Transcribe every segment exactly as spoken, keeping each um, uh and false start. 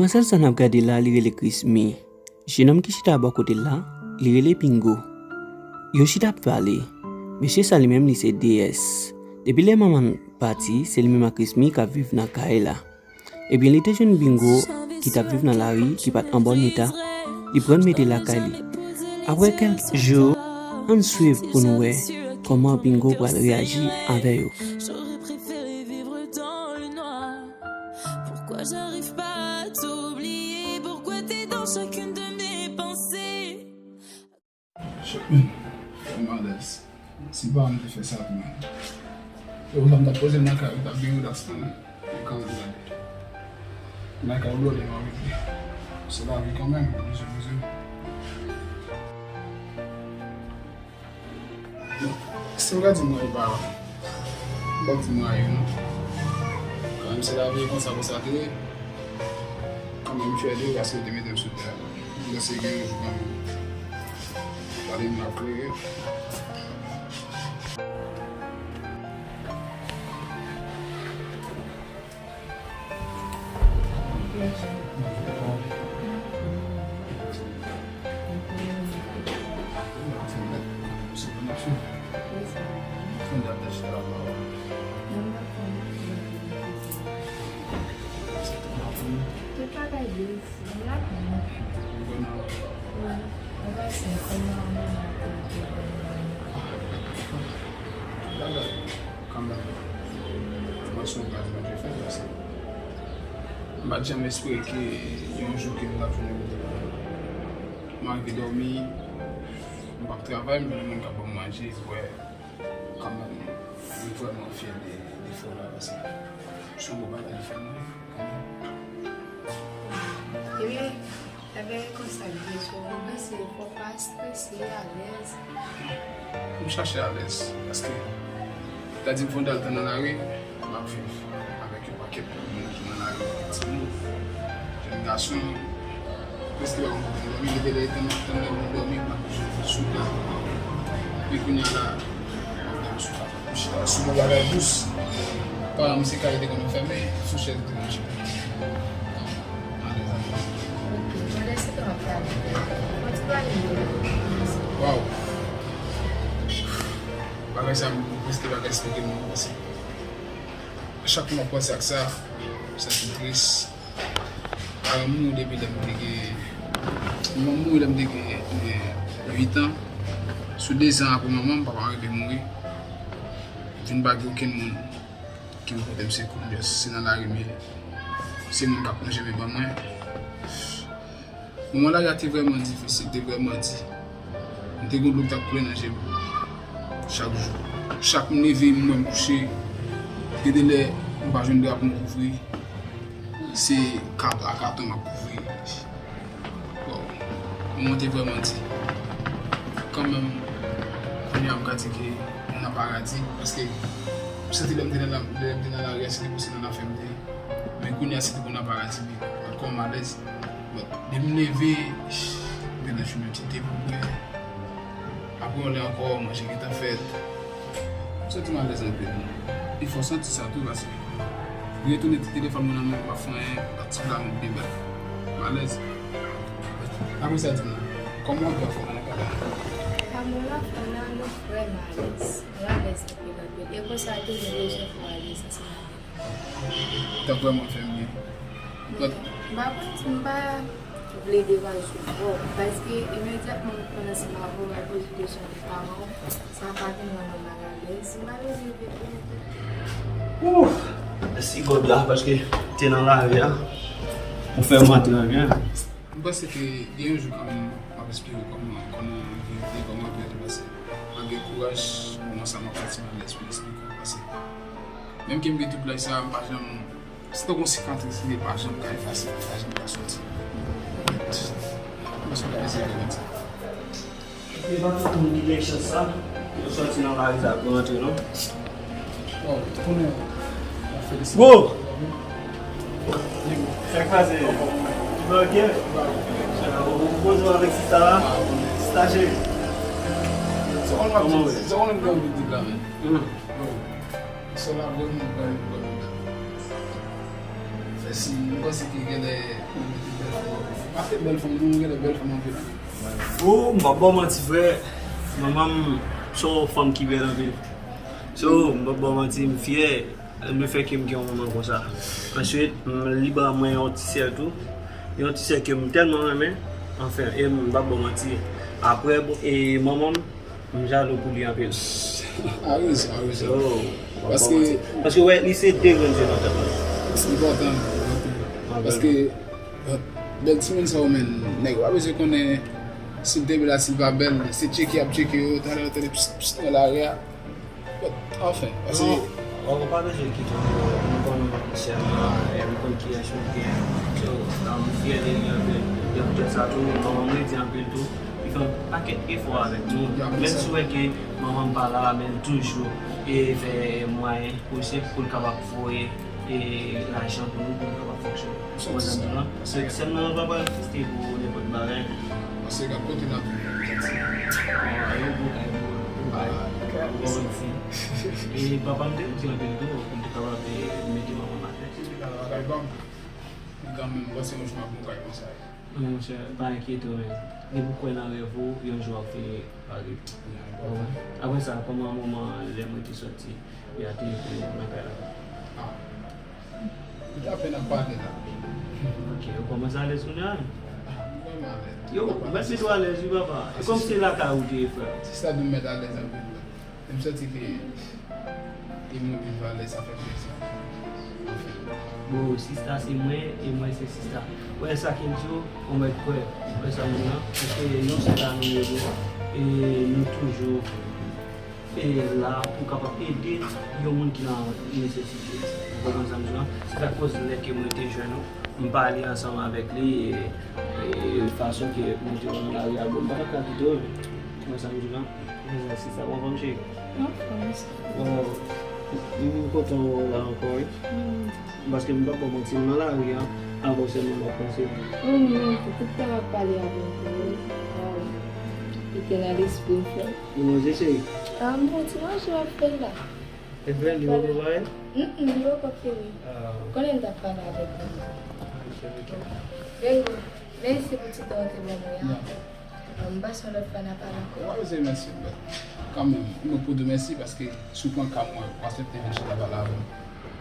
Sèl sa n ap gade la, li rele Krismi. Jenòm ki chita bò kote l la, li rele Pingo. Yo chita ap pale. Mesye sa li menm, li se D S. Depi lè manman l pati, se li menm ak Krismi k ap viv nan kay la. Ebyen, li te jwenn Pingo ki t ap viv nan lari, ki pa t an bòn eta, li pran l mete lakay li. Apre kèk jou, ann swiv pou nou wè kòman Pingo pral reyaji avè yo. J'aurais préféré vivre dans le noir. Pourquoi j'arrive pas à t'oublier? Pourquoi t'es dans chacune de mes pensées? Chòk, men, fè m alèz. Si pa m te fè sa tou, men. Se konsa m t ap poze m nan kay, ou t ap gen rilaks, men. Ou ka gade. Nan kay ou blòde, m ap rete. Se lavi kanmenm, ou bezwen poze m. Si m ka di m rayi pa, m p ap di m rayi w non. Kanmenm se lavi, e konsa pou sa te ye. Kanmenm m fyè de ou paske w te mete m sou tè a. M panse gen yon jou kanmenm. Gade m ap plere. Tout bagay byen. Kanmenm, mwen se yon gade mwen te fè, paske m pa t janm espere ke yon jou ke m t ap jwenn yon kote pou mwen. M arive dòmi, m p ap travay, m jwenn moun k ap ban m manje, bwè. Kanmenm, mwen vrèman fyè de, de frè w la, paske se yon bon bagay li fè mwen, kanmenm. Ebyen, Ebyen, e konsa l ye, so, mwen panse fò w pa estrese, alèz. M chache alèz, paske, ta di m fon dal tan nan lari, m ap viv avèk yon pakèt moun ki nan lari, timoun, jèn gason, prèske pa konn kote m dòmi, depi lè tan nan, tan nan moun dòmi, m ap sou tan. Epi kounye a la, m ap dòmi sou kat. M chita sou yon bagay dous. Paran m se kay te konn fèmen, sou chèz li te konn chita. Alèz avè l. Ok, pandan se tan w ap pale, fò w ti pale m de li. Waw. Bagay sa, m prèske pa ka eksplike moun, paske chak mwen panse ak sa, m santi m tris. Paran m mouri depi lè m te gen, manman m mouri lè m te gen, eh, uit an. Sou de zan apre manman m, papa m rive mouri. Vin pa gen okenn moun ki vin pote m sekou. Just se nan lari m ye. Se moun k ap plonje men ban mwen. Moman lari a te vrèman difisil, te vrèman di. M te gen dlo k t ap koule nan je m. Chak jou. Chak m leve, m wè m kouche. Gen de lè, m pa jwenn dra pou m kouvri. Se kat a katon m ap kouvri. Bon, moman te vrèman di. Kanmenm, kounye a m ka di ke m nan paradi, paske m santi lè m te nan la, lè m te nan lari a, se te pou se nan lafen m te ye. Men kounye a, se te pou nan paradi, men ankò m alèz. Bon, depi m leve, m gentan fime yon ti te pou bwè. Apre yon lè ankò, manje gentan fèt. M santi m alèz anpil. Li fò santi sa tou, paske li retounen ti telefòn mwen nan men m, m pa fè anyen, m pa ti la m debak. M alèz. Apre sa, di m non, kòman w ap fè nan kay la? Kòman w ap fè nan, nou vrèman alèz. Nou alèz anpil, anpil. E konsa tou, nou bezwen pou alèz ansanm avèk nou. Ou t ap vrèman fè m byen. Men, m pa konn si m pa vle deranje w twòp, paske imedyatman m konn ansanm avè w, m al poze kesyon de paran w, sa pa vin rann ou malalèz. M pa bezwen vin konnen tout. Ouf! Mèsi God la, paske m te nan lari a. Ou fè m antre an byen. M panse ke gen yon jou kanmenm, m ap esplike w kòman, kòman verite, kòman verite pase. M ap gen kouraj, moman sa m ap pati, m ap esplike w pase. Menm ke m gen tout laj sa, m pa janm, se tankou yon sikatris, li pa janm ka efase, li pa janm ka soti. M panse w ka eseye rekonèt sa. E pa tout moun ki gen chans sa, yo soti nan lari sa pou rantre, non. Bon, konnen, m ap felisite. Bro! Sa k pase? Ou byen? Ou poze w avèk sista la? Sista cheri. Kòman w ye? Sa w konnen m gen anvi di la, men. Sè la vrèman bèl, vrèman bèl. Fè Si, m panse ke genlè, m te bèl fanm. Pa te bèl fanm, non, genlè bèl fanm anpil. Oh, m p ap ba w manti, frè. Manman m se yon fanm ki bèl anpil. So, m p ap ba w manti, m fyè lefètke m gen yon manman konsa. Answit, m, li ban mwen yon ti sè tou. Yon ti sè ke m tèlman renmen. Anfen, e m p ap ba w manti. Apre, bon, e manman m, m jalou pou li anpil. A rezon, a rezon. So, m p ap ba w manti. Paske, paske, wè, li se de grenn zye nan tèt mwen. Se enpòtan, enpòtan. Paske, bèl timoun sa yo, menm, nèg yo pa bezwen konnen si l te bèl a, si l pa bèl, se tcheke y ap tcheke yo, talè yo tande pst, pst nan lari a. But, anfen, paske. Non, ou pa bezwen kite m, m konn sè m nan, e m konn kiyès ou ye. So, m fyè de li anpil. E poutèt sa tou, manman m redi anpil tou. Li fè yon pakèt efò avèk nou. Menm si w wè ke manman m pa la, men l toujou e fè mwayen posib pou l kapab voye e lajan pou nou, pou nou kapab fonksyone. Ou konprann sa m di w la? Sè m nan pa pral egziste pou nenpòt bagay. Paske gad kote n ap viv la, Senti. Ah, yon gwo kay pou, pou bay. Ou konprann sa? E papa m te di anpil tou, pou m te kapab, e, mete manman m atè. Senti, kay pa m. Li kanmenm, m panse yon jou m ap gon kay konsa. Non, monchè, pa enkyete w, men. Depi w kwè nan rèv ou, yon jou w ap fini pare. Apre sa, kòman moman lè mwen te sòti, e a te ye pou ou nan kay la? Ah. Li t apèn ap pale la. Ok, ou kòmanse alèz kounye a, wi. Ah, m vrèman alèz. Yo, m wè si tou alèz, wi, papa. E kòm se lakay ou te ye, frè. Sista di m mèt alèz anpil la. E m santi ke e mwen menm valè sa fè plezi. Bon, sista se mwen, e mwen se sista. Ou wè sa ke m di w, ou mèt kwè. Ou wè sa m di w lan? Paske yon sèl la nou ye, bro. E nou toujou e la pou kapab ede yon moun ki nan nesesite. Ou konprann sa m di w lan? Se sa k koz lè ke mwen te jwenn ou, m pale ansanm avèk li, e, e fason ke mwen te wè w nan lari a, bon, m pa t ap ka kite w, ou konprann sa m di w lan? Ou konprann sa, sista, w anfòm, cheri? M anfòm, sista. Bon, m kontan wè w la ankò, wi. Mm. Paske m p ap ba w manti, m nan lari a, avè w sèlman m ap panse. Wi, mwen menm tou, tout tan m ap pale avè w tou, wi. Waw. Ou te nan lespri m, frè. Ou manje, cheri? Ah, m bon, ti manje w ap fè la. E frè, li poko pare? Mm, mm, li poko fini. Ah. Konnen m t ap pale avèk li. Ok, ok. Bengo, mèsi pou ti tan w te ban mwen an. Non. M panse yon lòt fwa n a pale ankò. Ou pa bezwen mèsi, but kanmenm, mwen pou di w mèsi paske si w pran ka mwen, w aksepte vin chita pale avè m.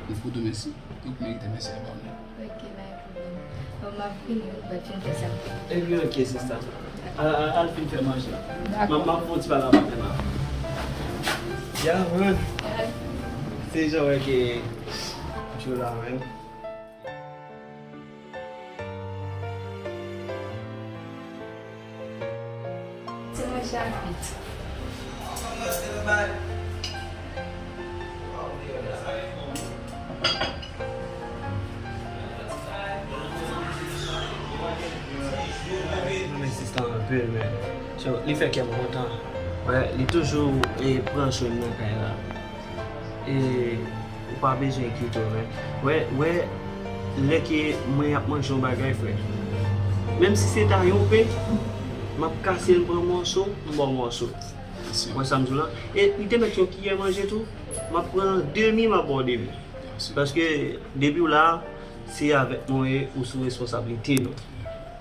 Mwen pou di w mèsi. Ou merite mèsi a pa mwen. Ok, pa gen pwoblèm. Bon, m ap vini, wi, but fin fè sa. Ebyen, ok, sista. Al, al, al fin fè manje. Dakò. M ap, m ap fè yon ti pale avè w la. Yeah, man. Alright. Se jan wè ke Joe la, man. Ti mwen Javit. Mwen sista anpil, men. So, li fè kè m kontan. Wè, li toujou, e, pran swen m nan kay la. E, ou pa bezwen enkyete w, men. Wè, wè, lè ke mwen ap manje yon bagay, frè. Menm si se ta yon pen, m ap kase l, m pran mòso, m ba w mòso. Ou wè sa m di w lan? E li te mèt yon kiyè manje tou, m ap pran demi, m ap ba w demi. Paske depi w la, se avèk nou ye, ou sou responsablite nou.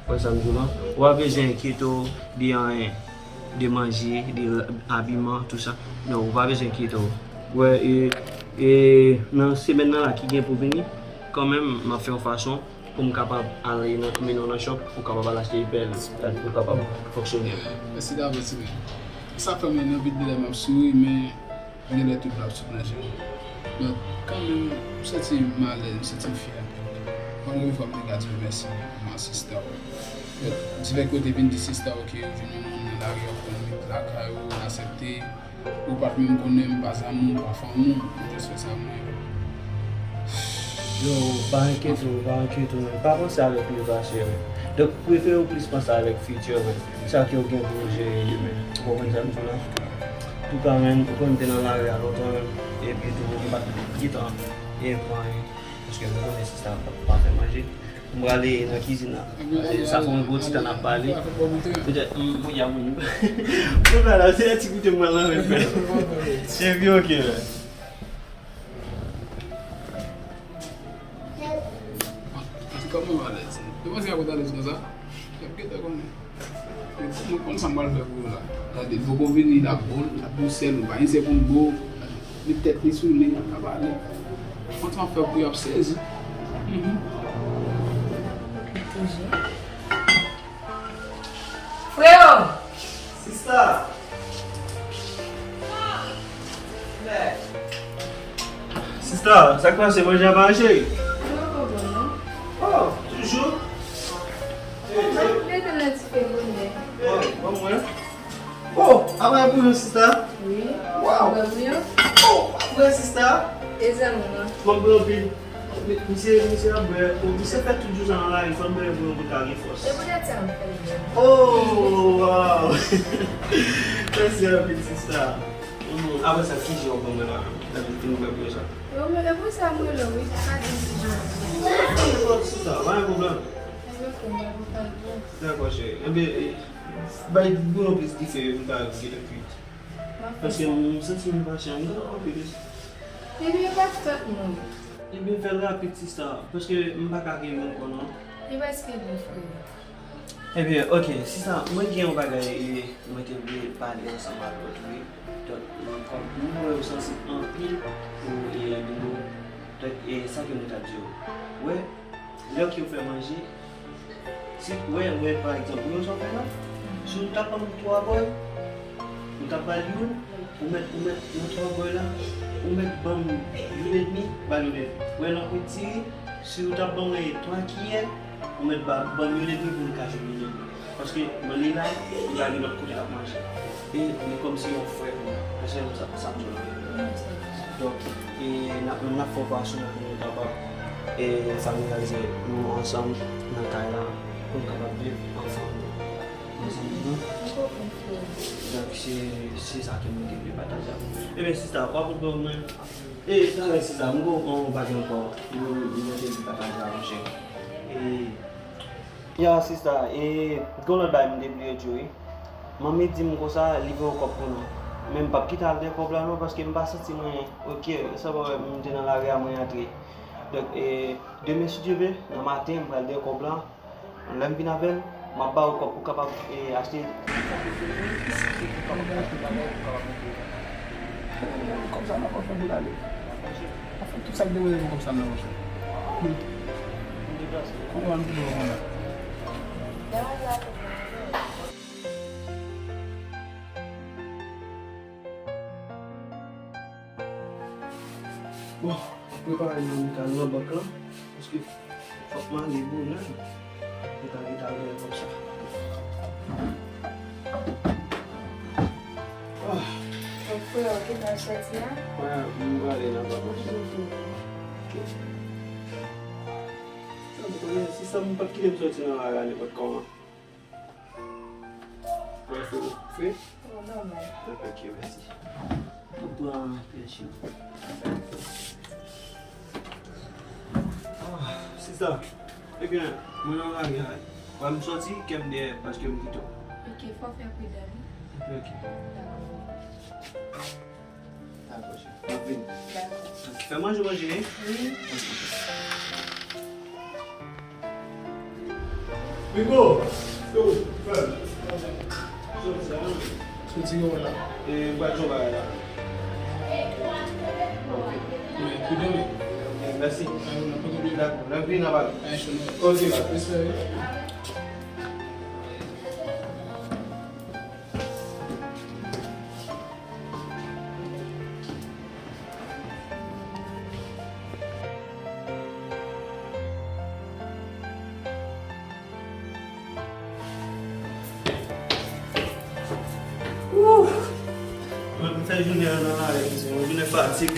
Ou wè sa m di w lan? Ou pa bezwen enkyete w de anyen, de manje, de abiman, tou sa. Non, ou pa bezwen enkyete w. Wè, e, e nan semèn nan la ki gen pou vini, kanmenm, m ap fè yon fason pou m kapab ale nan, mennen w nan shop, pou w kapab al achte pèl, pou w kapab fonksyone. Mèsi davans, men. Sa fè mwen anvi de lè m ap souri, men genlè tout la ap sot nan je m. But kanmenm, m santi m alèz, m santi m fyè. Anpil fwa m te ka di w mèsi, ma sista w. But divès kote vin di sista w ke yo jwenn yon moun nan lari a, w konn met lakay ou, aksepte. Ou pa t menm konnen m pa zanmi w, pa fanmi w, m jis fè sa mwen. Yo, pa enkyete w, pa enkyete w, men. Pa panse avèk le pase, men. Donk, prefere w plis panse avèk fiti, men. Sa ke w gen pou w jere demen. Ou konprann sa m di w la? Antouka, men, ou konn m te nan lari a lontan, men. Epi tou, m pa t gentan, e, pran, paske m konnen sista pa, pa fè manje. M prale nan kizin nan. E, sa fè yon bon ti tan n ap pale. Petèt, m, m, y a moun. Mwen pa la, se yon ti goute mwen nan men, frè. Epi, ok, frè. Kòman w alèz? Yo panse y ap ret alèz konsa? Y ap gentan konnen. Men mwen konn sa m pral fè pou yo la. Gade, poko vini, l ap bo l, l ap bo sèl, nou pa gen sèl pou n bo. Li tèt li sou li, l ap pale. Konn sa m ap fè pou y ap sezi. Mhm. Freo! Sista! Sista, sa k pase, manje a pare, cheri? Mwen pa bon, non. Oh, toujou? Mwen rete nan dife bonè. Oh, bon, mwen. Oh, apa bouyon, sista? Wi. Wow. Bon bouyon? Oh, apa, sista? E zanmi, non. Mwen bouyon anpil. Misye, misye ap bwè, o, misye fè tout jou sa nan lari, fò l bwè pou l ka gen fòs. Se poutèt sa m fè l bwè. Oh, wow! Mèsi anpil, sista. Mm, apre sa, ki jan w ban mwen la? David fin bwè pou sa. Yo, men e pou sa m rele w, wi, pa di m ki jan. Pa gen pwoblèm, sista, pa gen pwoblèm. Enben, ok, m pa pou pale bwè. Dakò, cheri. Enben, e, bay bouyon plis dife, pou l ka gentan kuit. Paske m santi m enpasyan, m gentan anvi deja. Ebyen, pa fèt mwen. Ebyen, fè l rapid, sista, paske m pa ka kenbe ankò, non. Li prèske bon, frè. Ebyen, ok, sista, mwen gen yon bagay, e, mwen te vle pale ansanm avè w tou, wi. Donk, m, kòm m wè w sansib anpil pou, e, Bingo, donk, e, sa ke mwen t ap di w. Wè, lè ke w fè manje, si, wè, wè, pa egzanp, ou wè sa w fè la, si w t ap ban m twa bòy, ou t ap ba l youn, ou mèt, ou mèt nan twa bòy la, ou mèt ban m youn edmi, ba l youn edmi. Wè, nan kwit diri, si w t ap ban mwen twa kiyè, ou mèt ba, ban m youn edmi pou l ka jwenn youn edmi. Paske, mwen li la, li pa gen lòt kote l ap manje. E li kòmsi yon frè pou mwen. Pèsonèlman, sa, sa m di w la. Donk, e n ap, n ap fè yon pa sou mwen pou nou kapab, e, familyarize nou ansanm nan kay la, pou nou kapab viv ansanm. Ansanm, non? Donk, se, se sa ke mwen te vle pataje avè w. Ebyen, sista, pa pwoblèm, mwen. E, talè, sista, m gon yon bagay ankò. Mwen, mwen te vle pataje avè w, cheri. E, Ya, sista, e, gen yon lòt bagay m te bliye di w, wi. Manmi di m konsa, li voye yon kòb pou nou. Men m p ap kite al dèyè kòb la, non, paske m pa santi mwen ok. Sa pa wè, m te nan lari a, mwen antre. Donk, e, demen, si Dye vle, nan maten, m pral dèyè kòb la. Lè m vin avè l, m ap ba w kòb pou w kapab, e, achte. Kòb sa nan pòch mwen pou l ale. Anfen, tout sa k depoze pou kòb sa nan pòch mwen. Kounye a, m tou ba w kòb la. Bon, prepare nou, nou ka nan bank lan, paske fòk m ale bonè. Mwen ta gentan al wè kòb sa. Ah. Donk, frè, ou gentan sòti a? Wè, m prale nan bank lan. Ok. Sa m konnen, si sa m pa t kite m sòti nan lari a nenpòt kòman. Wè, frè. Frè? Oh, nòmal. Ok, mèsi. Ou pran pèch yo. Ah, sista, ebyen, mwen nan lari a, wè m sòti, kè m dèyè, paske m kite w. Ok, fò w fè pridan, wi. Ok. Dakò. Dakò, cheri. M ap vini. Dakò. Fè manje, manje, wi. Wi. Ok. Bingo! Yo, frè m. Soti a, non? Soti yo la. E, m pral jwe yon bagay la. Ok. Men, pridan, wi. Ok, mèsi. Dakò, n ap vini nan bagay. Ok, bye. Respè, wi. Ouf! Mwen fè jounen an nan lari, mesye. Yon jounen fatig.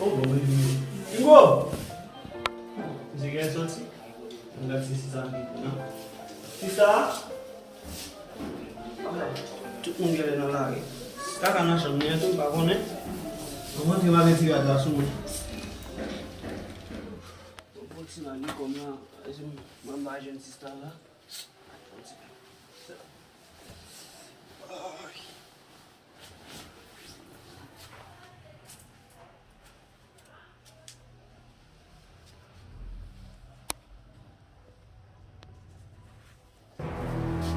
Oh, bon, mwen vini. Bingo! Mesye, gen sòti? Mwen gad si sista vin pou nan. Sista? Tout moun genlè nan lari. Kaka nan chanm li an tou, m pa konnen. Mwen rantre, m al retire rad la sou mwen. Bon, ti la, li kòm la, se m, mwen pa jwenn sista la.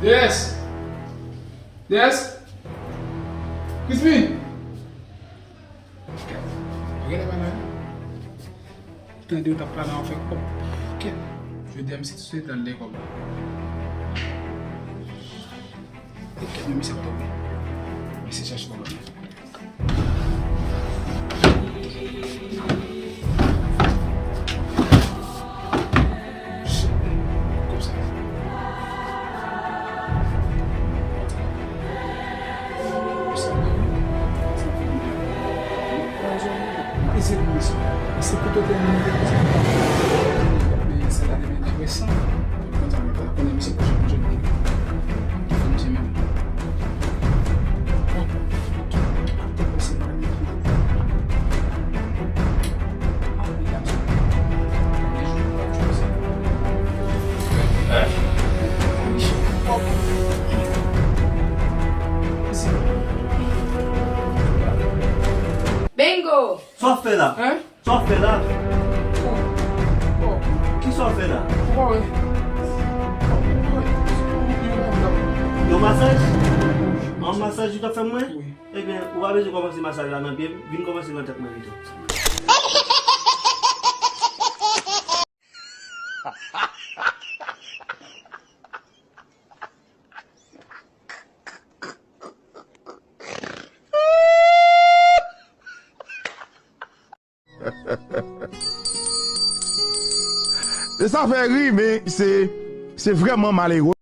Yes! Yes! Crispy! Gade bagay. Tande yo t ap pale anfè kòb. Kèt. Jodi a misye sou se tan de kòb la. E kèt, men misye ap tonbe. Misye chache kòb la. Kòb sa. Kòb sa. Ese pou misye. Ese pou tout moun ki te konsa. Men sa la demen enteresan. Konsa mwen pa konnen misye pwochen pou jodi. Ki fè misye menm. Bingo! Sa w ap fè la? Hein? Sa w ap fè la? Ki sa w ap fè la? Yon masaj? Yon masaj ou t ap fè mwen? Ebyen, ou pa bezwen kòmanse masaj la nan pye m, vin kòmanse nan tèt mwen pito. E sa fè ri, men se, se vrèman malere.